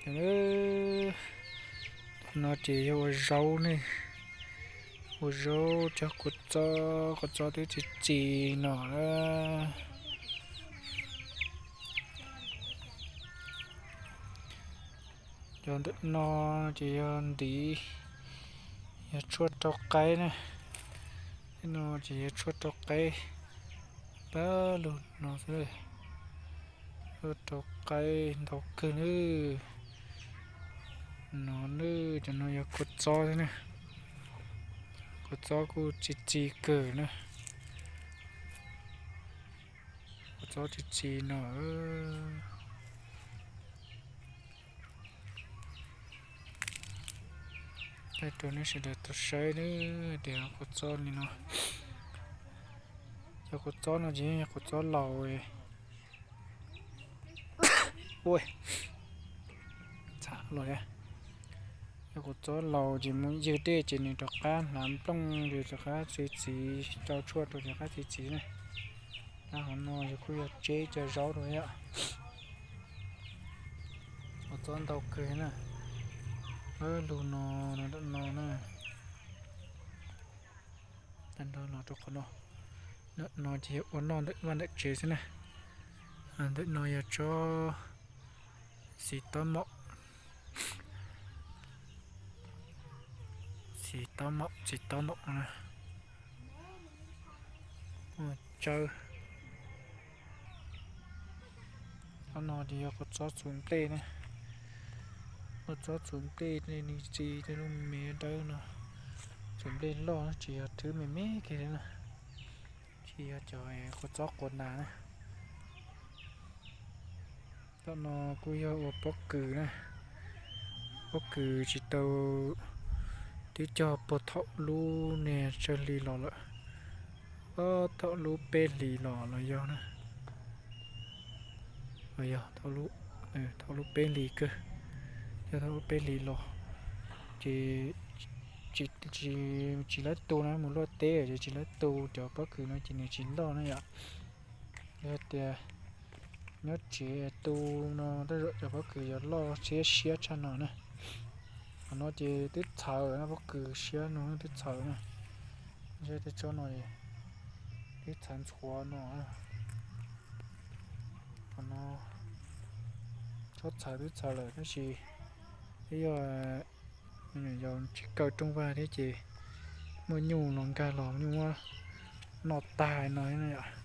Tam no ces yog ua zaub ne, ua zaub cog kua txob, kua txob twb txi txi no na. Cov ntawm no ces yog ntiv, yog tshuaj rau qaib na. Tej no ces yog tshuaj rau qaib, pab lug no xwb. Tshuaj rau qaib ntau kawg nawb. No nawb, cov no yog kua txob xwb na. Kua txob kuj txi txi kawg na. Kua txob txi txi no. Thaij rau nej sawv daws tau saib nawb, tias kua txob li no. Cov kua txob no ces yog kua txob laus. Ua, txham los thiab. Yog kua txob laus ces mus ywg dej ces nws rov qab hnav nplooj, rov qab txi txiv, rau tshuaj rau rov qab txi txiv na. Qab hauv no yog kuj yog tseb cov zaub rau thiab. Kua txob ntau kawg na. Lub no, no, no na. Tag nrho los rau qhov no. Ntawm no ces yog ua noj ntawm vaj ntawm tsev xwb na. Ntawm no yog tsob xis tob maum, xis tob maum, xis tob maum na. Tsawb. Tsob no ces yog kua txob txhuv nplej na. Kua txob txhuv nplej, nws txi tej lub me dawb no. Txhuv nplej loj tsis yog thwb me me kiag li na. Tsis yog cov kua txob quav nas na. Tom no kuj yog ua pob kws na. Pob kws tsis tau, twb cog puag thaum lub niag tsawg hli los lawm. Thaum lub peb hlis los los yog na. Los yog thaum lub peb hlis kawg, yog thaum lub peb hlis los ces tsis laib tu na, mus luaj teb ces tsis laib tu cov pob kws no ces nws tsis loj na yom. Yog tias nyob tsev tu no tej zaum cov pob kws yuav loj siab siab tshaj no na. Qhov no ces twb txhawv na, pob kws siab no twb txhawv na. Tej tsob no twb txhawv ntxhuav no. Qhov no tsob txhawv twb txhawv lawm tab sis twb yog yus tsis kaw rooj vag thiab ces muaj nyuj los nkag los nyuj muab noj tag no thiab na yom.